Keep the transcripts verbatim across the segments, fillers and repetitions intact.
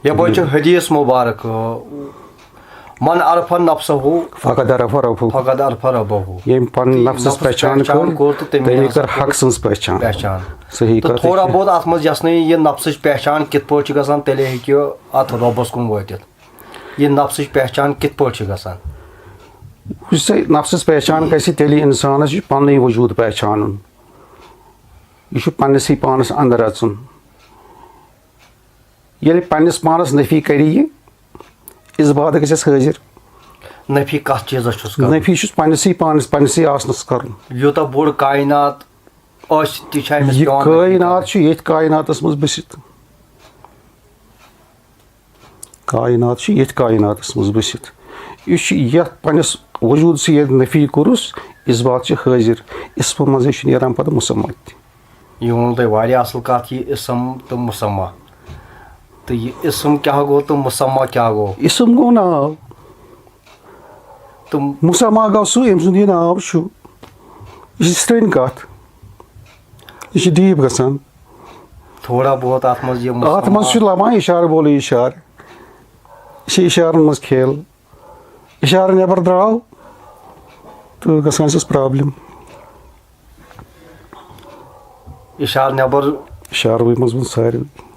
یپٲرۍ چھُ حدیث مبارک، من عرف نفسہ، فقد عرف ربہ۔ فقد عرف ربہ۔ ییٚمۍ پنُن نفسس پہچان کٔر، کوٚر تہٕ تٔمۍ تٔمۍ ہسا کٔر حق سٕنٛز پہچان۔ پہچان۔ صحیح تہٕ کتھ۔ تھوڑا بہت اتھ منٛز یژھنٲیِو یہِ نفسٕچ پہچان کِتھ پٲٹھۍ چھِ گژھان، تیٚلے ہیٚکہِ اتھ رۄبس کُن وٲتِتھ۔ یہِ نفسٕچ پہچان کِتھ پٲٹھۍ چھِ گژھان؟ یُس سا نفسس پہچان گژھِ، تیٚلہِ انسانس چھُ پننُے وجود پہچانُن۔ یہِ چھُ پننسٕے پانس اندر اژُن۔ ییٚلہِ پننِس پانس نفی کرِ یہِ، اثبات گژھٮ۪س حٲضِر۔ نفی کتھ چیٖزس چھُس کران؟ نفی چھُس پننسٕے پانس، پننسٕے آسنس کرُن۔ یوٗتاہ بوٚڑ کائنات ٲسِتھ تہِ چھُ أمِس یہِ پٮ۪وان نفی کائنات کرٕنۍ۔ چھُ ییٚتھۍ کائناتس منٛز بٔسِتھ۔ کائنات چھُ ییٚتھۍ کائناتس منٛز بٔسِتھ۔ یہِ چھُ یتھ پننِس وجودسٕے ییٚلہِ نفی کوٚرُس، اثبات چھُ حٲضِر۔ اثبات منٛزٕے چھُ نیران پتہٕ مسمات تہِ۔ یہِ ووٚن تۄہہِ واریاہ اصل کتھ، یہِ اسم تہٕ مسمہ۔ تہٕ یہِ اسم کیٛاہ گوٚو تہٕ مسمہ کیٛاہ گوٚو؟ اسم گوٚو ناو۔ تہٕ مسمہ گوٚو سُہ، أمۍ سُنٛد یہِ ناو چھُ۔ یہِ چھِ سرٛنۍ کتھ۔ یہِ چھِ deep گژھان۔ تھوڑا بہت اتھ منٛز یہِ اتھ منٛز چھُ لبان اشارٕ بولے اشارٕ۔ یہِ چھِ اشارن منٛز کھیل۔ اشارٕ نٮ۪بر درٛاو تہٕ گژھان چھس problem۔ اشارٕ نٮ۪بر۔ اشارٕ منٛز ووٚن ساروٕے۔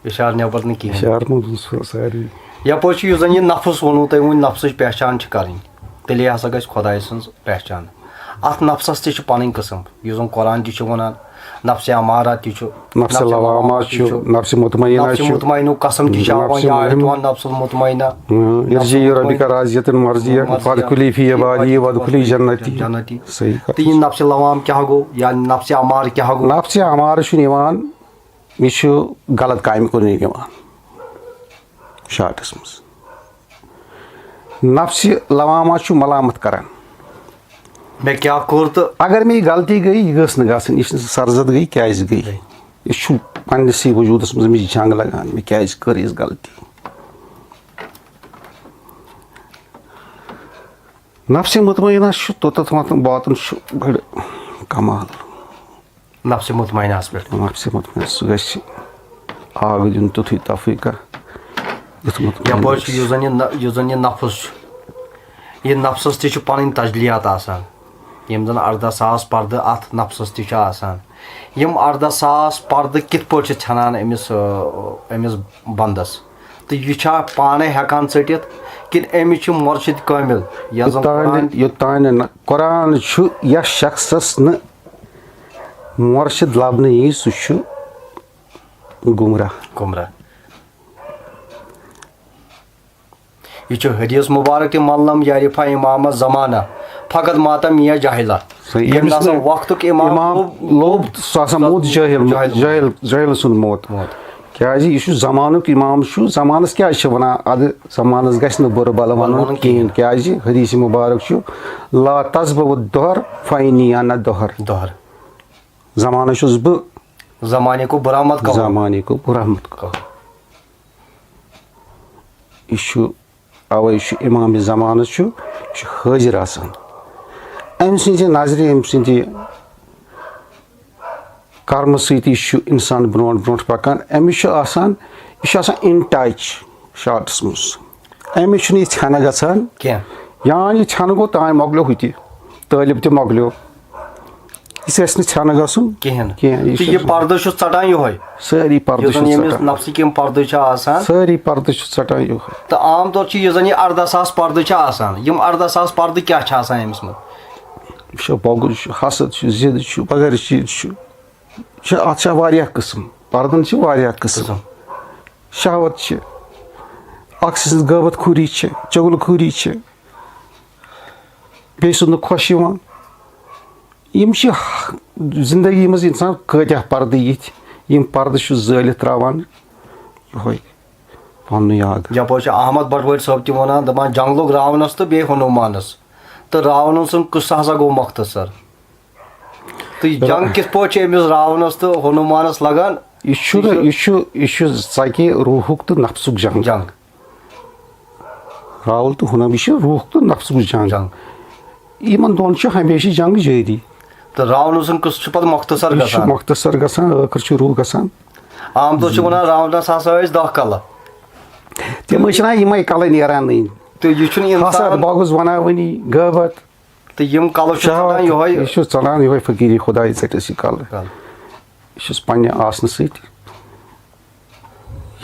اشارٕ نٮ۪بر نہٕ کِہینۍ۔ اشارٕ منٛز ووٚن سُہ ساروٕے۔ یپٲرۍ چھُ یُس زن یہِ نفس ووٚنوٕ تۄہہِ وُنۍ، نفسٕچ پہچان چھِ کرٕنۍ، تیٚلے ہسا گژھِ خۄداے سٕنٛز پہچان۔ اتھ نفسس تہِ چھِ پنٕنۍ قٕسم، یُس زن قرآن تہِ چھُ ونان، نفس امارہ تہِ چھُ، نفس لوامہ چھُ، نفس مطمئنہ نفس چھُ۔ مطمئنہ قسم تہِ چھِ نفس آوان، یا مطمئنہ۔ آیت ونان نفس المطمئنہ۔ ارجعی ربک راضیۃ مرضیہ، فادخلی فی عبادی وادخلی جنتی۔ جنتی۔ صحیح کتھ۔ تہٕ یہِ نفس لوام کیٛاہ گوٚو یا نفس امارہ کیٛاہ گوٚو؟ نفس امارہ چھُنہٕ یِوان، یہِ چھُ غلط کامہِ کُن یِوان۔ شارٹس منٛز۔ نفس لوامہ چھُ ملامت کران۔ مےٚ کیٛاہ کوٚر تہٕ اگر مےٚ یہِ غلطی گٔے، یہِ گٔژھ نہٕ گژھٕنۍ، یہِ چھِ سرزد گٔے، کیٛازِ گٔے؟ یہِ چھُ پننِسٕے وجوٗدس منٛز أمِس جنگ لگان، مےٚ کیٛازِ کٔر یِژھ غلطی؟ نفس مطمئنہ چھُ توٚتتھ واتان، واتُن چھُ بڑٕ کمال۔ نفس مطمئنہس پٮ۪ٹھ۔ نفس مطمئنہ، سُہ گژھِ آگ دیُن تیُتھُے تفریٖقہ، یُتھ مطمئن یپٲرۍ چھُ گژھِ۔ یُس زن یہِ نہ-، یُس زن یہِ نفس چھُ، یہِ نفسس تہِ چھُ پنٕنۍ تجلیات آسان، یِم زن اردہ ساس پردٕ اتھ نفسس تہِ چھِ آسان۔ یِم اردہ ساس پردٕ کِتھ پٲٹھۍ چھِ ژھٮ۪نان أمِس، آ، أمِس بندس؟ تہٕ یہِ چھا پانے ہٮ۪کان ژٔٹِتھ، کِنہٕ أمِس چھُ مرشد کٲمِل، یۄس زن قرآن یوٚتانۍ یوٚتانۍ نہٕ قرآن چھُ یتھ شخصس نہٕ مرشد لبنہٕ یی، سُہ چھُ گمراہ۔ گمراہ۔ یہِ چھُ حدیث مبارک تہِ، "من لم یعرف امام زمانہ فقد مات میہ جاہلہ"۔ صحیح۔ ییٚمۍ ییٚمِس نسا نہٕ وقتُک امام امام لوٚب، لوٚب، سُہ ہسا موٗد جٲہِل، جٲہِل۔ جٲہِل، جٲہِل سُنٛد موت۔ موت۔ کیٛازِ یہِ چھُ زمانُک امام چھُ، زمانس کیٛازِ چھِ ونان، ادٕ زمانس گژھِ نہٕ بُرٕ بلہٕ ونُن وَنُن کِہیٖنۍ، کیٛازِ حدیث مبارک چھُ، "لا تسبب الدہر فانی انا الدہر"۔ دۄہر۔ زمانہٕ چھُس بہٕ، زمانے کو برآمد کہو۔ زمانے کو برآمد کہو۔ یہِ چھُ، اوے چھُ امام زمانہٕ چھُ، یہِ چھُ حٲضِر آسان۔ أمۍ سٕنٛزِ نظرِ، أمۍ سٕنٛدِ کرمہٕ سۭتی چھُ انسان برونٛٹھ برونٛٹھ پکان۔ أمِس چھُ آسان، یہِ چھُ آسان in touch شارٹس منٛز۔ أمِس چھُنہٕ یہِ ژھٮ۪نہٕ گژھان کینٛہہ۔ یا یہِ ژھٮ۪نہٕ گوٚو، تام مۄکلیو ہُہ تہِ، طٲلب تہِ مۄکلیو۔ یہِ ژھٮ۪نہِ ژھٮ۪نہٕ گژھُن کِہیٖنۍ۔ کینٛہہ۔ یہِ تہٕ چھُ یہِ پردٕ چھُ ژٹان یِہوے۔ سٲری پردٕ یُس زن چھِ ییٚمِس ژٹان۔ نفسٕکۍ یِم پردٕ چھِ آسان۔ سٲری پردٕ چھِ ژٹان یِہوے۔ تہٕ عام طور چھِ یُس زن یہِ اردہ ساس پردٕ چھِ آسان، یِم اردہ ساس پردٕ کیٛاہ چھِ آسان أمِس منٛز؟ یہِ چھُ بغض چھُ، حسد چھُ، ضد چھُ، وغٲرٕ چیٖز چھُ۔ یہِ چھُ، اتھ چھِ واریاہ قٕسم، پردن چھِ واریاہ قٕسم۔ قٕسم۔ شہوت چھِ، اکھ سٕنٛز غٲبت خوٗری چھِ، چغل خوٗری چھِ، بیٚیہِ سُنٛد نہٕ خۄش یِوان۔ یِم چھِ زندگی منٛز انسان کۭتیاہ پردٕ یِتھۍ، یِم پردٕ چھُ زٲلِتھ تراوان یِہوے پننُے آگ۔ یپٲرۍ چھُ احمد بٹوٲرۍ صٲب تہِ ونان، دپان، جنگ لوٚگ راونس تہٕ بیٚیہِ ہنومانس، تہٕ راونہٕ سُنٛد قصہٕ ہسا گوٚو مۄختصر۔ تہٕ یہِ جنگ کِتھ پٲٹھۍ چھِ أمِس راونس تہٕ ہنومانس لگان؟ یہِ چھُنہٕ، یہِ چھُ، یہِ چھُ ژکہِ روحُک تہٕ نفسُک جنگ۔ جنگ۔ راوُن تہٕ ہنوم، یہِ چھُ روحُک تہٕ نفسُک جنگ۔ جنگ۔ یِمن دۄن چھُ ہمیشہِ جنگ جٲری۔ تہٕ راونہٕ سُنٛد قصہٕ چھُ پتہٕ مۄختصر یہِ چھُ گژھان۔ مۄختصر گژھان، ٲخٕر چھُ روح گژھان۔ عام طور چھِ ونان، راونس ہسا ٲسۍ دہ کلہٕ۔ تِم ٲسۍ نا یِمے کلہٕ نیران نٕنۍ۔ تہٕ یہِ چھُنہٕ حسد، اِنسان۔ بغض، وناوٕنی، غٲبت، تہٕ یِم کلہٕ چھِ ژَلان شہوت، یِہوے۔ یہِ چھُ ژلان یِہوے فقیٖری خدایہِ ژٔٹِس یہِ کلہٕ۔ کلہٕ۔ یہِ چھُس پننہِ آسنہٕ سۭتۍ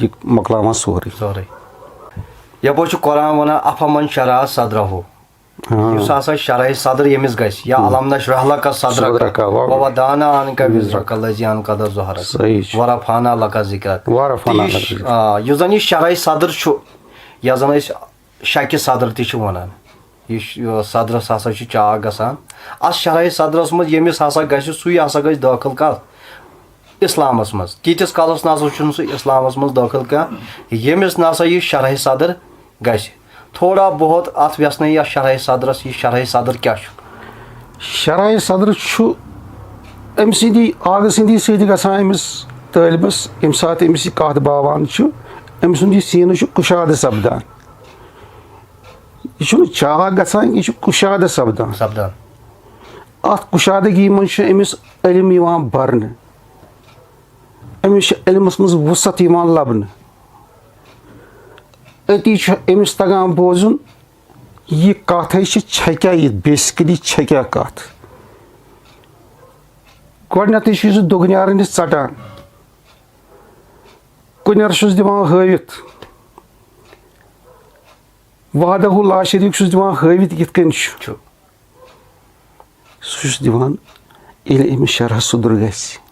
یہِ مۄکلاوان سورُے۔ سورُے۔ یپٲرۍ چھُ قرآن ونان، "افمن شرح صدرہ"۔ ہاں۔ یُس ہسا شرح صدر ییٚمِس گژھِ، یا الم نشرح لک صدرک، صدرک، واہ۔ ووضعنا عنک وزرک الذی انقض ظہرک، صحیح چھُ۔ ورفعنا لک ذکرک۔ ورفعنا تہٕ یُس، لک۔ آ، یُس زن یہِ شرح صدر چھُ، یتھ زن أسۍ شکہِ صدر تہِ چھِ ونان، یہِ چھُ، یہِ صدرس ہسا چھُ چاک گژھان۔ اتھ شرح صدرس منٛز ییٚمِس ہسا گژھِ، سُے ہسا گژھِ دٲخل کتھ؟ اسلامس منٛز۔ تیٖتِس کالس نسا چھُنہٕ سُہ اسلامس منٛز دٲخل کانٛہہ، ییٚمِس نسا یہِ شرح صدر گژھِ۔ تھوڑا بہت اتھ ویژھنٲیِو یتھ شرح صدرس، یہِ شرح صدر کیٛاہ چھُ؟ شرح صدر چھُ أمۍ سٕنٛدی آغہٕ سٕنٛدی سۭتۍ گژھان أمِس طٲلبس، ییٚمہِ ساتہٕ أمِس یہِ کتھ باوان چھُ، أمۍ سُنٛد یہِ سیٖنہٕ چھُ کُشادٕ سپدان۔ یہِ چھُنہٕ چاک گژھان، یہِ چھُ کُشادٕ سپدان۔ سپدان۔ اتھ کُشادگی منٛز چھُ أمِس علم یِوان برنہٕ، أمِس چھُ علمس منٛز وُسعت یِوان لبنہٕ۔ أتی چھُ أمِس تگان بوزُن، یہِ کتھ ہے چھِ، چھےٚ کیٛاہ یہِ، basically چھےٚ کیٛاہ کتھ؟ گۄڈٕنیتھٕے چھُ یہِ سُہ دُگنیارن یہِ ژٹان، کُنٮ۪ر چھُس دِوان ہٲوِتھ، وحدہ لا شریٖک چھُس دِوان ہٲوِتھ یِتھ کٔنۍ چھُ۔ چھُ۔ سُہ چھُس دِوان، ییٚلہِ أمِس شرح صدر گژھِ،